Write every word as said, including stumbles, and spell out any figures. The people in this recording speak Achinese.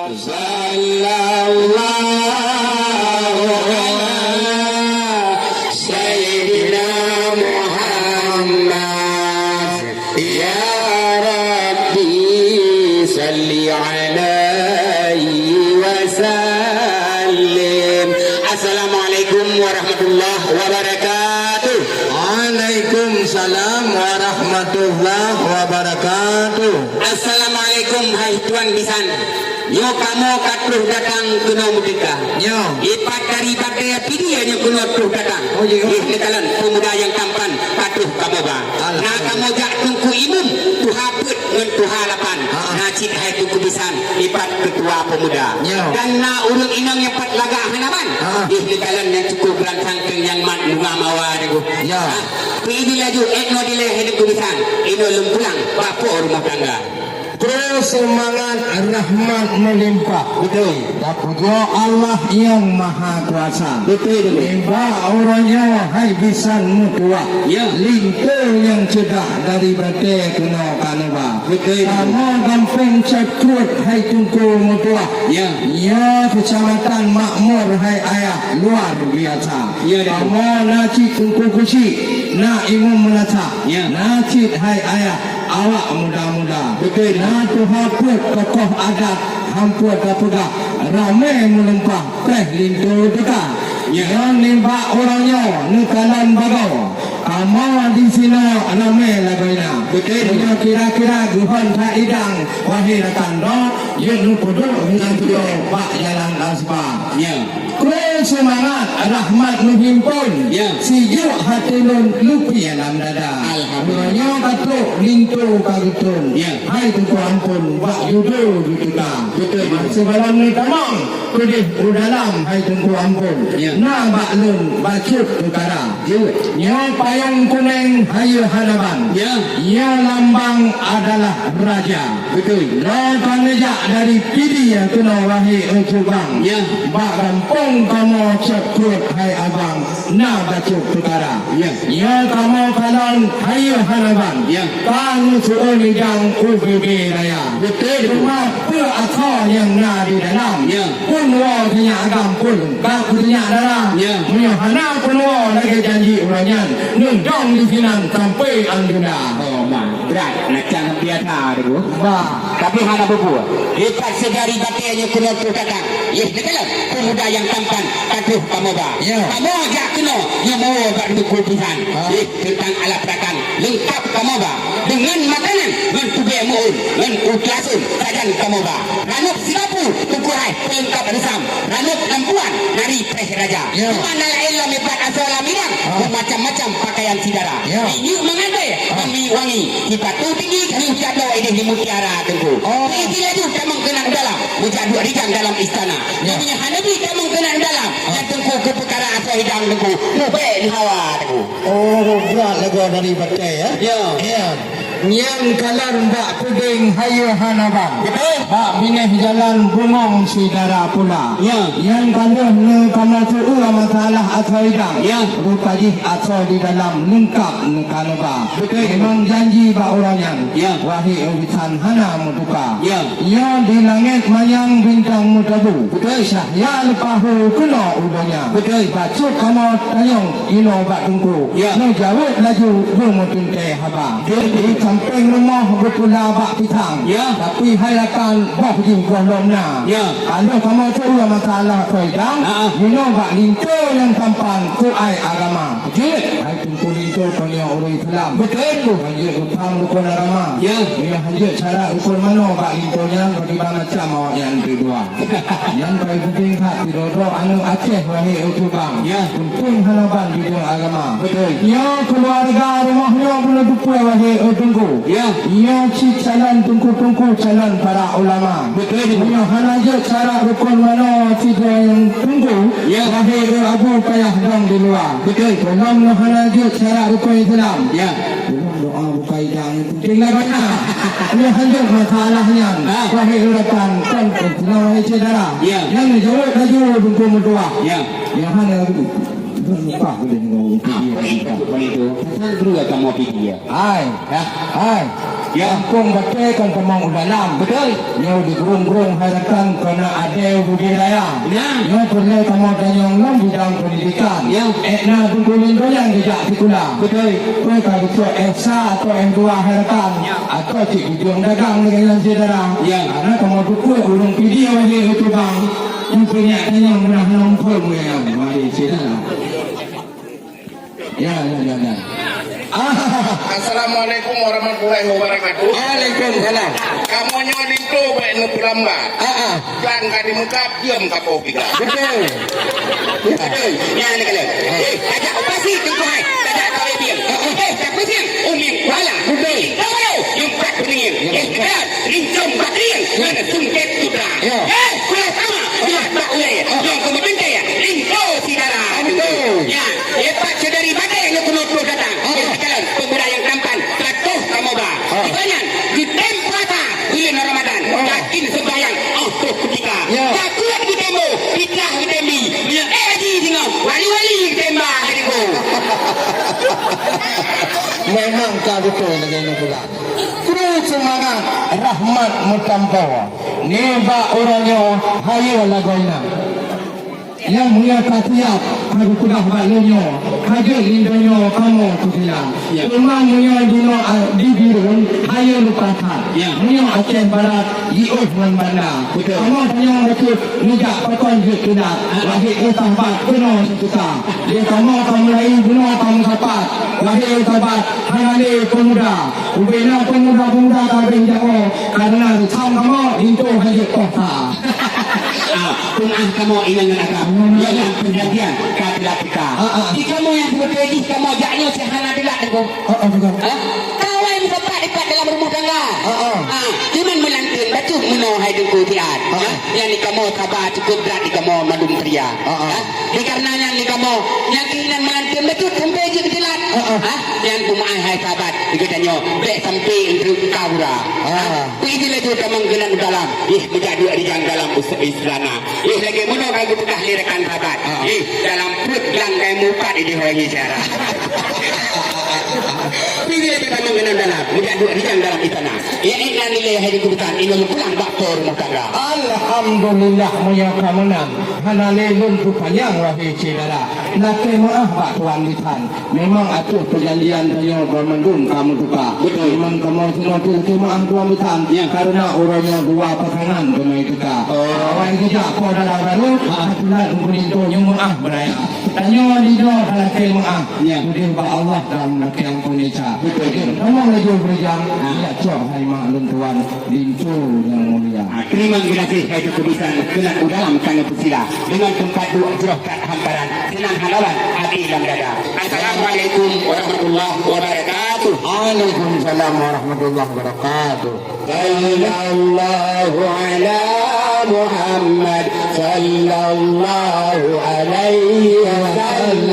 Sallallahu ala Sayyidina Muhammad. Ya Rabbi, salli alaihi wa sallim. Assalamualaikum warahmatullahi wabarakatuh. Waalaikumsalam warahmatullahi wabarakatuh. Assalamualaikum, hai tuan bisan. Nyoe kamoe ka troh datang keunoe meudesya. Nyoe. Ipat dari batée Pidie nyoe keunoe troh datang. Oh, ya. Nyoe neukalon pemuda nyang tampan ka troh kamoe ba. Alhamdulillah. Na kamoe jak Teungku Imum, tuha peuet ngon tuha lapan. Ha. Na cit hai Teungku bisan, ipat keutua pemuda. Nyoe. Dan na ureuëng inong nyang pat lagak hana ban. Ha. Nyoe neukalon nyang cukup gerangsang keu nyang mat bunga mawar nyoe. Ya. Ha. Peuidin laju, ék nyoe dilée hai Teungku bisan. Inoe lôn pulang, bak po rumoh tangga. Terus seumangat rahmat meulimpah. Betul. Tapujoe Allah nyang Maha Kuasa. Betul, betul. Nibak uroe nyoe hai bisan meutuwah. Ya. Linto nyang ceudah dari batée keunoe ka neuba. Betul, betul. Kamoe gampông Cot Kruet hai Teungku meutuwah. Ya. Nyoe keucamatan makmur hai ayah luar biasa. Ya, betul. Kamoe na cit Teungku Kusi, na Imum Meunasah, ya, na cit hai ayah awak muda-muda. Betul. Na tuha peuet tokoh adat hampeue tapeugah ramé meulimpah preh linto teuka. Ya. Nyoe nibak uroe nyoe neukalon bagoe. Kamoe disinoe ramé lagoe na. Betul. Nyoe kira-kira geuhon that idang wahé rakan droe, jeuet neupeuduek hinan tujoh bak jalan Asba. Ya. Kru seumangat rahmat meuhimpon. Ya. Sijuek até lôn leupie lam dada. Alhamdulillah. Uroe nyoe ka trok linto ka geutrön. Ya. Hai Teungku Ampon bak judo jiteuka. Betul, betul. Sigohlom neutamong keudeh u dalam hai Teungku Ampon. Ya. Na bak lôn bacut peukara. Jeuet. Nyoe payong kunéng hayeue hana ban. Ya. Nyoe lambang adalah raja. Betul. Droe ka neujak dari Pidie keunoe wahé Ojubang. Ya. Bak gampông kamoe Cot Kruet hai abang na bacut peukara. Ya. Nyoe kamoe kalon hayeue hana ban. Ya. Ka neuseuôn idang u bebe raya. Betul. Teuma peue asoe nyang na di dalam? Ya. Peunoh teunyak agam pun ka peuteunyak dara. Ya. Meunyoe hana peunoh lagée janji uroe nyan, neudong disinan sampoe andula. Oh, ma, brat, macam biasa tu. Bah. Tapi hana peue-peue. Ipat seudari batée nyoe keunoe troh datang. Yeh, neukalon pemuda nyang tampan ka troh kamoe ba. Ya. Kamoe jak keunoe nyoe bawa bak Teungku Bisan. Ha. Yeh, teuntang alat perakan leungkap kamoe ba. Deungon makanan, ngon tubée meu'ôn, ngon ukeue asôn, sajan kamoe ba. Ranub silapu, tuku hai, peulengkap reusam. Ranub lampuan, nari preh raja. Ya. Teuma na laén lom ipat asoe lam idang, ha, meumacam-macam pakaian syedara. Ya. Minyeuk meungantée, ha, ngon minyeuk wangi. Sipatu tinggi, ngon sipatu idéh di mutiara, Teungku. Oh. Tinggi laju tamong keunan dalam, meujak duek rijang dalam istana. Ya. Meunyoe hana jih tamong keunan dalam, ha, nyan Teungku keu peukara asoe idang, Teungku. Mubek hawa, Teungku. Oh, brat lagoe dari batée, ya? Ya. Ya. Nyan kalon bak Peudeueng Hayeue Hana Ban. Betul. Bak binéh jalan Bungong Syedara Pula. Ya. Nyan ka lheueh neukamoe seu'eue masalah asoe idang. Ya. Rupa jih asoe di dalam leungkap neukanuba. Betul. Memang janji bak uroe nyan. Ya. Wahé bisan hana meutuka. Ya. Nyoe di langét manyang bintang meutabu. Betul. Cahya leupah hu keunoe u donya. Betul. Bacut kamoe tanyong inoe bak Teungku. Ya. Neujaweueb laju beumeuteuntée haba. Betul. Di sampéng rumoh beupula bak pisang. Ya. Tapi hai rakan boh jih gohlom na. Ya. Ka lheueh kamoe seu'eue masalah asoe idang, ha, inoe bak linto nyang tampan keu ai agama. Jeuet. Hai Teungku linto tanyoe ureuëng Islam. Betul. Hanjeuet geupham rukon agama. Ya. Meunyoe hanjeuet syarat rukon manoe bak linto nyan, bagaimana macam awak nyan teudua. Nyan paling penting that sidroe-droe aneuk Aceh wahé Ojubang. Ya. Untung hana ban bidang agama. Betul. Nyoe keuluwarga rumoh nyoe bunoe teupeue wahé Teungku. Ya. Nyoe cit calon teungku-teungku calon para ulama. Betul. Nyoe hana jeuet syarat rukon manoe sidroe nyang teungku. Ya. Wahé Abu payah dong di luwa. Betul. Tolong nyoe hana jeuet syarat rukon Islam. Ya. Tolong doa bukai idang. Tinggai banyak. Nyoe hanjeuet masalah nyan. Ha. Wahé rakan, kon, kon, wahé syedara. Ya. Nyan jaweueb laju Teungku meutuah. Ya. Nyoe hana mupah uleh ngon Teungku. Apa itu? Apa itu? Pasal dua kamoe pigi ya. Hai. Ya. Hai. Ya. Kampung Batée kon tamong u dalam. Beutôi. Nyoe di Grong-Grong hai rakan kona Ade Budi Raya. Ya. Nyoe peureulée tamong tanyong lom bidang pendidikan. Ya. Ekna Teungku Lin Doyang jijak sikula. Beutôi. Kue ka geucok S satu atau S dua hai rakan. Ya. Atau cit bujong dagang lagée nyan syedara. Ya. Karena kamoe dukue ureuëng Pidie wajéh u Tubang. Nyang punya tanyong beunah lom phon nyan. Mari syedara. Ya, ya, ya, ya. Ah, Assalamualaikum warahmatullahi wabarakatuh. Waalaikumsalam. Kamoe nyoe linto bèk neupeulambat. Ah, ah. Klang ka dimeukab, jeuem ka poh tiga. Betul. Ya. Betul. Nyan ni keuleue. Eh, tajak operasi teungku hai. Tajak kawé bieng. Eh, tak pusing. Umi kuala. Betul. Tahu. Nyumpat kuning. Ya. Eh, betul. Rincong bating. Mana sungket sutra. Ya. Eh, kulah sama. Kulah bak ulai. Nyong keumeubintée. Linto si dara. Betul. Ya. Lepas saudari Badai ngon keunoe troh datang. Ha. Jadi, kalon pemuda nyang tampan, patuh kamoe ba. Ha. Di banyan, geutem puasa buleuen Ramadan. Ha. Yakin sembahyang, oh, troh kutika. Ya. Takut geutem bo, fitnah geutem bi. Bila eh haji singoh, wali-wali geutem ba hari bo. Memang ka beutôi lagée nyan pula. Kru seumangat rahmat meutampa. Nibak uroe nyoe hayeue lagoina. Nyang mulia ka siap, ka geupeugah bak lôn nyoe, ka jeuet linto nyoe kamoe peusilang. Ya. Teuma meunyoe jinoe, a, di Bireuen, hayeue lumpah that. Ya. Meunyoe Aceh Barat, jiôh ngon banda. Betul. Kamoe tanyong bacut, neujak pakon jeuet keunan. Ha. Wahé sahabat, keunoe seukuta. Di kamoe ka mulai, bunoe ka meusapat. Wahé sahabat, hana lé peumuda. Ubena peumuda-peumuda ka beh jaoe, karena reusam kamoe linto hana jeuet poh sa. Ah, peungah kamoe inong ngon agam. Hmm. Nyang lam perjanjian ka teulat teuka. Ah, ah. Di kamoe nyang seubeutôi jih kamoe jak nyoe cit hana teulat, Teungku. Ah, ah, betul. Ha? Kawai meusapat dipat dalam rumah tangga. Ah, ah. Ah, cuman meulanteuen bacut meunoe hai Teungku siat. Ah, ah. Ha? Nyang di kamoe saba cukup brat di kamoe mandum pria. Ah, ah. Ha? Di karena nyan di kamoe nyang keuhinan meulanteuen bacut sampai jeuet teulat. Ah, ah. Ha? Nyan peumeu'ah hai sahabat, geutanyoe, bèk sampai eunteuk ka bura. Ah. Peugi laju tamong keunan u dalam. Ih, meujak duek rijang dalam us-, istana. Ih, lagèe meunoe ka geupeugah lé rakan sahabat. Ah. Ih, dalam pruet glang kai meupat idéh wangi syara. Peugi laju tamong keunan dalam, meujak duek rijang dalam istana. Ya, inna lillahi hai di kuburan, inong pulang bak po rumoh tangga. Alhamdulillah, meunyoe ka meunan, hana lé lôn peupanyang, wahé syedara. Lakèe meu'ah bak tuan bisan. Memang ateueh peujanjian tanyoe banmandum ka meutuka. Betul. Memang kamoe sinoe teuh lakèe meu'ah tuan bisan. Ya. Karena uroe nyoe dua pasangan keunoe teuka. Oh. Awai geujak po dara barô, ha, ha, tulat meulinto nyoe meu'ah beuraya. Tanyoe lidroe ka lakèe meu'ah. Ya. Udeh bak Allah dan lakèe ampôn Isa. Betul. Jadi, kamoe laju beurijang, ha, ya, cok hai mak lôn tuan, linto nyang mulia. Ha, terima kasih, hai Teungku bisan, keunan u dalam tanyoe peusila. Deungon teumpat duek jroh that hamparan, sinan hana ban até lam dada. Assalamualaikum warahmatullahi wabarakatuh. Waalaikumsalam warahmatullahi wabarakatuh. Sallallahu ala Muhammad, sallallahu alaihi wasallam.